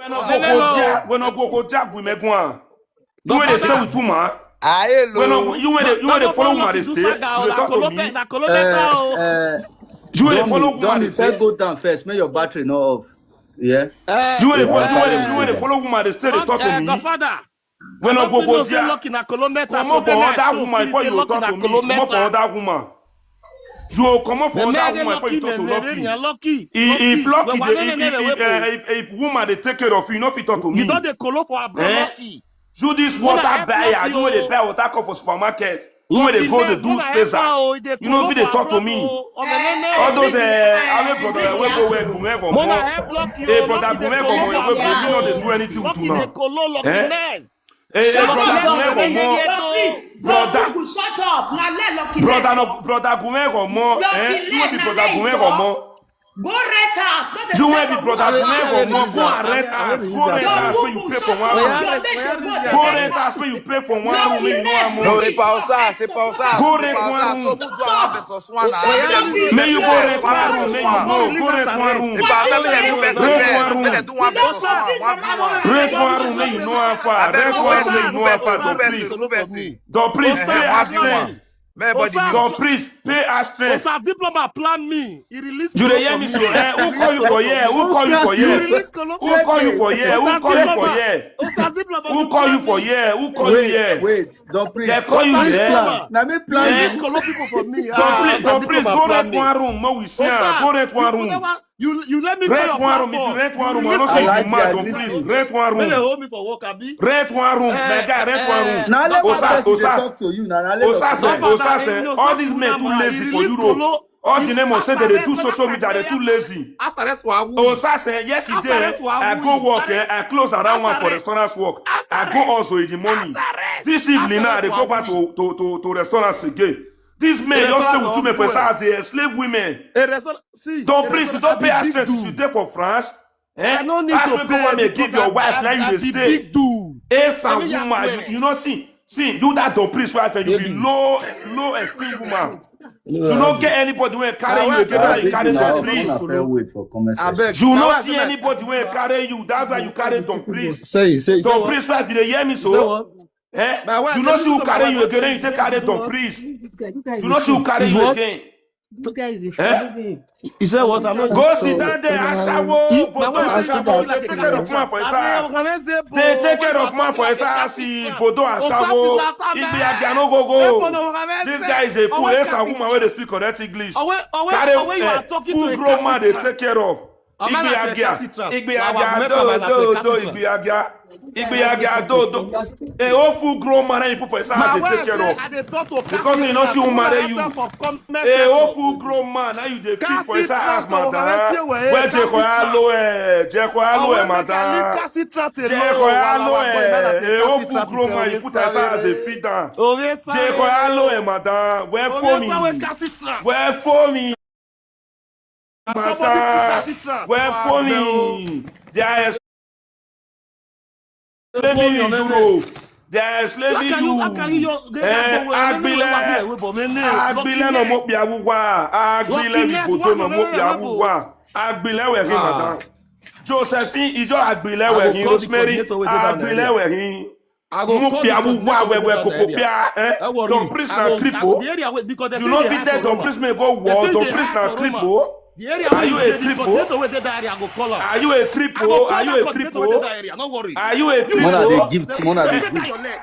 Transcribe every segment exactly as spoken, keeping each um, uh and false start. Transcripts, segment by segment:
When I go go there, when I go go there, we make one. You wey dey stay with woman. When I, you wey dey, you wey dey follow woman dey stay, you dey talk to me. Na kilometer o. Uh, You wey dey follow Domi, woman dey Domi, first stay. Go down first. Make your battery not off. Yeah. Eh, You wey dey follow, you wey dey, Father, you wey dey follow woman dey stay dey talk to me. Godfather, When I go you go know say there, lucky na kilometer. Comot for other woman before you talk to me. Comot for other woman. You comot for other woman before you talk to lucky. Lucky. If lucky dey, if, if, uh, if, if woman dey take care of you, you no fit talk to me. You don dey kolo for abroad, Eh? lucky. You this water buyer, you wey dey buy water cup for supermarket, you wey dey go dey do spacer, you no fit dey talk to me. All those uh, away brother wey go where go where go Mona more. help lucky. Hey brother, go where go more, wey go me no dey do anything with una. Eh? Hey, hey, Shut brother, up, go where go Dominic. more. Please, Brother. Brother, shut up. Na let lucky Brother, next no, brother, go where go more. Lucky Eh? You wey be na brother, go let where go. Go more. Go rent house. No dey You wey stay be for brother, go woman where house. go more. Go and rent house. Go rent house when you pay for one room. Go rent house when you pay for one room. Make you know how much. No, c'est pas ça, c'est pas ça. Go rent one room. Make you go rent one room. Make you go. Go rent one room. Rent one room. Rent one room. Make you know how far. Rent one room. Make you know how far. Don't please. Don't please pay us rent. Don't please pay us rent. Osa diploma plan me. He release. You dey hear me so? Eh, who call you for here? Who call you for here? Who call you for here? Who call you for here? Who call you for here? Who call you here? Wait, wait, don't please. They call you here. Now me plan. Don't please, don't please go rent one room. Make we see am. Go rent one room. You you let me Rent one room. If you rent one room, I no say you mad. Don't please rent one room. Hold me for work, abi. Rent one room, my guy. Rent one room. Now let one Osas, person dey Osas. Talk to you now. Now let Osas, person. Osas, eh, all these men too lazy for Europe. All the name of say they dey do social media, they too lazy. Asarẹ sọ awu. Osas, eh, yesterday I go work, eh, I close around one for restaurant work. I go also in the morning. This evening now, they go back to to to, to restaurants again. These men just stay with two men for Osas, they slave women. A restaurant. See. Don't please, don't pay us rent if you dey for France. Eh? I no need That's to why pay go want me because give your I- wife I- now you I dey be stay. Big dude. Ace I and mean, woman, yeah, you, you know see, see, you that Don Priest wife and you be low, low esteem woman. You no get anybody wey carry you again, that you carry Don Priest. Wait for comment section. Abeg. You Na no why I see say my- anybody wey carry you. That's why you carry Don Priest. Say, say, say Don what? Priest wife, you dey hear me Say so? what? Eh? My wife, You they no see who listen to my carry you wife. again, then you take carry Don Priest. This guy, this guy is You no see who carry Is you what? Again. This guy is a Eh? fool. You say what? I'm not. Go sit down there, ashawo. If my Bodo wife is ashawo. They take care of man for his house. They take care of man for his house. See, Bodo ashawo. Igbe Agia no go go. This guy is a fool. Yes, a woman wey dey speak correct English. Carry eh, full grown man they take care of. Igbe Agia. Igbe Agia. Do do do. Igbe Agia. Igbe Agia. Do do. A whole full grown man and you put for his house they take care of. Because you know she won't marry you. A whole full grown man, now you dey feed for inside house, madam. Where Jeko Alo eh, Jeko Alo eh, madam. Jeko Alo eh, a whole full grown man, you put inside house, a feed down. Jeko Alo eh, madam. Where for me? Where for me? Madam. Where for me? There is Let me you. They are enslaving you. Eh, Agbile. Agbile no mo pia wuwa. Agbile bi bodo no mo pia wuwa. Agbile we hin, madam. Josephine, ijo Agbile we hin. Rosemary, Agbile we hin. Mo pia wuwa we we koko pia. Eh, Don Priest na cripple. You no fit tell Don Priest me go war. Don Priest na cripple. Are you a cripple? Are you a cripple? Are you a cripple? Are you a Mona dey cripple? Gift, Mona dey Gift.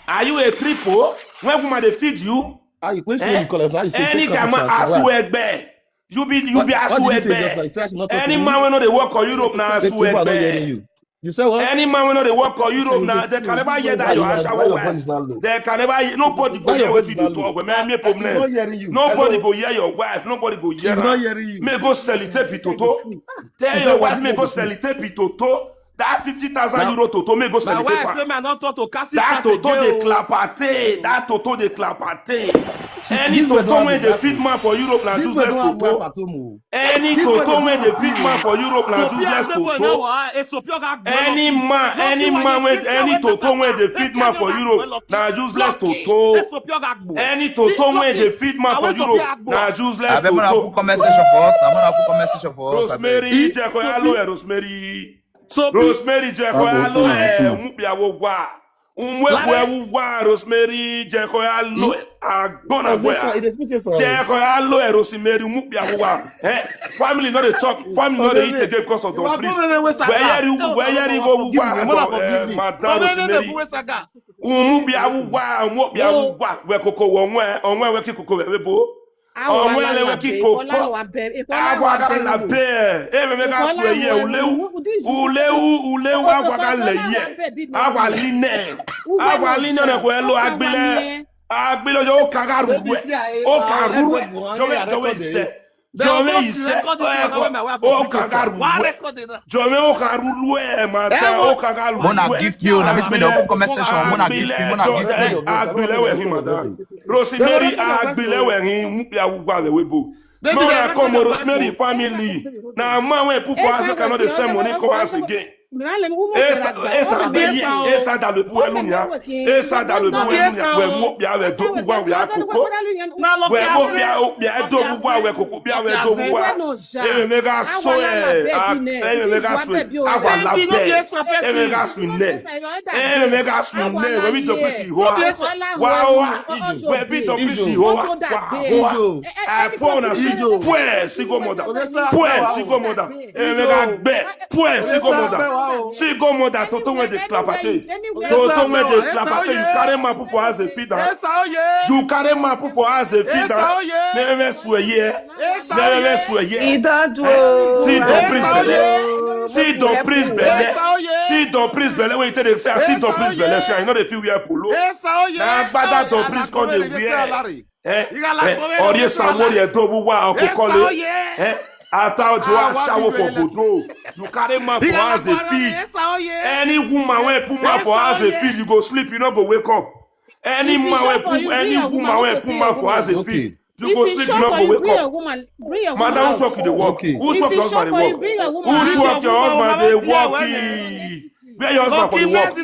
Are you a cripple? When woman dey feed you, Ah, you question me, Nicholas. Now you say any focus kama on something. Asu Egbe. You be you What, be what Asu did you say just now? Egbe. You try to not talk to Any me. man wey no dey work for Europe na Say Asu people are not hearing Egbe. You. You say what? Any man wey no dey work for Europe na they can never hear that your Why ashawo your voice is not wife. low? They can never hear. Nobody go Why your hear voice wetin is you not talk. low? But man, me He's problem. Not hearing you. Nobody Hello? Go hear your wife. Nobody go hear He's her. Not hearing you. Me go sell it to Toto. Tell He's your not wife me hearing go you. Sell it to Toto. That fifty thousand euro Toto me go sell it. Now why I say me I not talk to Cassie That Chat Toto again, dey oh. Clapate. That Toto dey Clapate. Any This one Toto don't wey have dey black feed people. Man for Europe na This one useless don't have black Toto. at home, oh. Any This one Toto is wey dey feed man for Europe na useless Toto. Any man, any man wey any Toto wey dey feed man for Europe na useless Toto. Any Toto wey dey feed man for Europe na useless Abeg, una put Toto. Comment section for us. Na una put comment section for us. Abeg. Rosemary, Jeko Aloe, Rosemary. So, Rosemary Jeko ya lo e mukpia wo wa. Umwe kwe wu wa Rosemary Jeko ya lo e agbona we. Jeko ya lo e Rosemary mukpia wo wa. Eh, family no dey chop, family no dey eat again because of Don Prince. Where you, where you go wu wa, madam Rosemary. Umukpia wo wa, umukpia wo wa. We koko wo onwe, onwe we ki koko we bo. Onwe le we ki koko. Agwa ga la be. E me me ga swe ye uleu. Uleu, uleu agwa ga le ye. Agwa line. Agwa line ne ko elo agbile. Agbile yo o ka ga ru e. O ka ru e. Jo we, jo we se. Jo we se. O ka ga ru e. Jo we o ka ru lu e, madam. O ka ga ru e. Mona give me o, na me me dey open comment section. Mona give me, mona give me. Agbile we hi, madam. Rosemary agbile we hi, mukpia wo wa we we bo. Mona come Rosemary family. Na man we put for house, make I no dey send money come house again. Esa, esa da le bu elu nya. Esa da le bu elu nya. We mukpia we do wa we akoko. We mukpia, mukpia do wa we koko, mukpia we do wa. E me me ga so e. E me me ga so e. Agwa la be. E me ga so ne. E me me ga so ne. We bi Don Prince ho. Wa wa. We bi Don Prince ho. Wa wa. I pour na si pour single mother. Pour single mother. E me me ga be. Pour single mother. Single mother, toto we dey clapate. Toto we dey clapate. You carry man put for house dey feed am. You carry man put for house dey feed am. Me me swear here. Me me swear here. E don do o. See Don Prince belle. See Don Prince belle. See Don Prince belle. When you tell them say, "I see Don Prince belle," say, "I know they feel wear polo." Na agbada Don Prince come dey wear. Eh? Eh? Ori Samori e do bu wa okokole. Eh? After ojo a shower for Bodo, you carry man for house dey feed. Any woman wey put man for house dey feed, you go sleep, you no go wake up. Any man wey put, any woman wey put man for house dey feed, you go sleep, you no go wake up. Madam, who shock you dey work? Who shock your husband dey work? Who shock your husband dey work? Where your husband for dey work?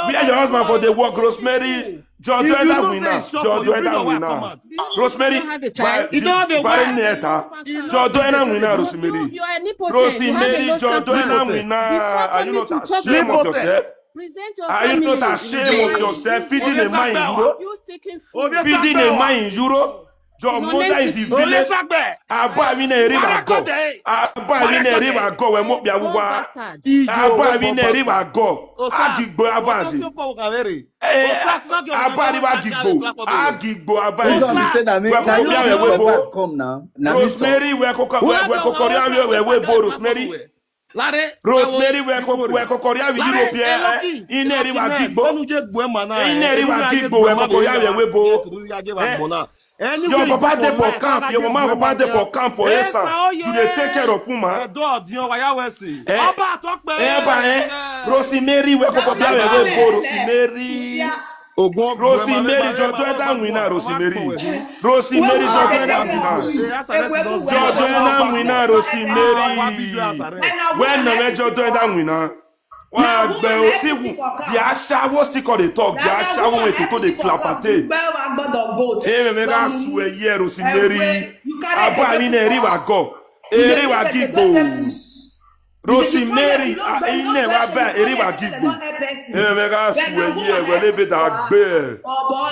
Where your husband for dey work? Rosemary, Joe Doena winner. Joe Doena winner. Rosemary, Varen Neta. Joe Doena winner, Rosemary. Rosemary, Joe Doena winner. Are you not ashamed of yourself? Are you not ashamed of yourself? Feeding a man in Europe? Feeding a man in Europe? Your mother is in village. Aba mi na eri wa go. Aba mi na eri wa go. We mukpia wo wa. Aba mi na eri wa go. Agigbo aba zi. Eh, aba ri wa agigbo. Agigbo aba zi. We mukpia we we bo. Rosemary, we koko, we koko ri we we bo, Rosemary. Rosemary, we koko, we koko ri we Europe here. Ine eri wa agigbo. Ine eri wa agigbo, we koko ri we we bo. Eh? Your papa dey for camp, your mama papa dey for camp for Esan. You dey take care of woman. Eh? Eh, ba, eh? Rosemary, we koko ri we we bo, Rosemary. Rosemary, Joe Doena winner, Rosemary. Rosemary, Joe Doena winner. Joe Doena winner, Rosemary. When na we Joe Doena winner? Wa gbe o si wu. The ashawo still come dey talk. The ashawo wey to dey clap at. E me me ga swear here, Rosemary. Aba mi na eri wa go. Eri wa agigbo. Rosemary, a ine wa be eri wa agigbo. E me ga swear here, we le be da gbe.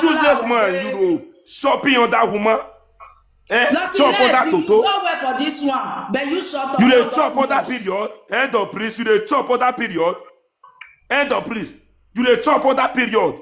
Useless man, you know. Shopping on that woman. Eh, chop on that toto. You dey chop on that period. Eh, Don Prince, you dey chop on that period. Eh, Don Prince, you dey chop on that period.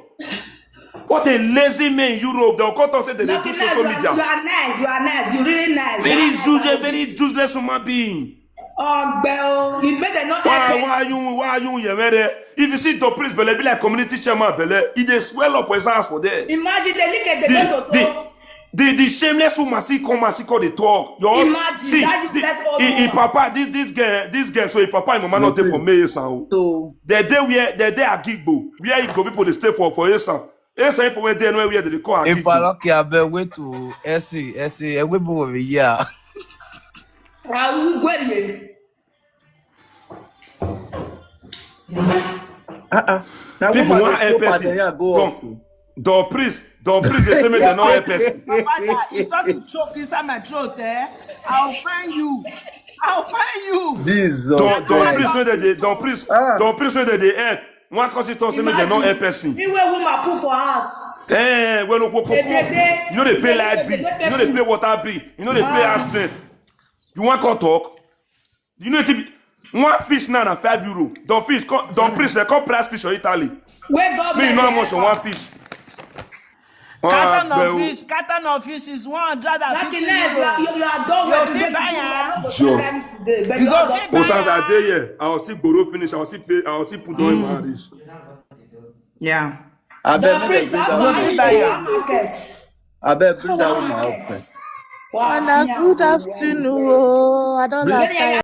What a lazy man in Europe. They'll come talk say they dey do social media. You are nice, you are nice, you really nice. Very useless, very useless human being. Ogbe o, you make them not help us. Why you, why you, Yemere? If you see Don Prince belle, be like community chairman belle. E dey swell up for his house for there. Imagine the naked, they don't talk. The, the shameless woman see come and see come dey talk. Your, imagine see, that useless old woman. Papa, this, this girl, this girl, so his papa and mama not there for me, Esan. So they dey where, they dey Agigbo, where Igbo people dey stay for, for Esan. Esan people wey dey anywhere they dey call Agigbo. If I lucky, I bet wait to Esi, Esi, e we bo we ya. Awugwerie. Uh-uh. Now people wan help person. Come. Don Prince, Don Prince, they say make dem no help person. Papa, if something choke inside my throat, eh, I'll find you. I'll find you. Jesus. Don Don Christ. Prince wey dey dey Don Prince Ah. Don Prince wey dey dey help. One come see talk say make dem no help person. Me wey woman put for house. Eh, well, okpokoro. Edede. You no dey pay light bill. You no dey pay water bill. You no dey pay house rent. You wan come talk? You know wetin be one fish now na five euro. Don fish come Don Prince eh, come price fish for Italy. Wey God Me you know how much for one fish? Carton Ah, of bro. Fish, carton of fish is one hundred and Lucky fifty Ness, you are, euro. you, you are done You well fit today. You buy do, am. I no go Sure. spend time today. But You you go are fit done. buy Osas I am. dey here. I will still borrow finish. I will still pay. I will still put on my dish. Yeah. Abeg, The make prince, dem how bring far that are woman. you Buy for am. that market? Abeg, bring that That woman up. Market. Eh. Una good afternoon. Oh, I don't Bring, like Then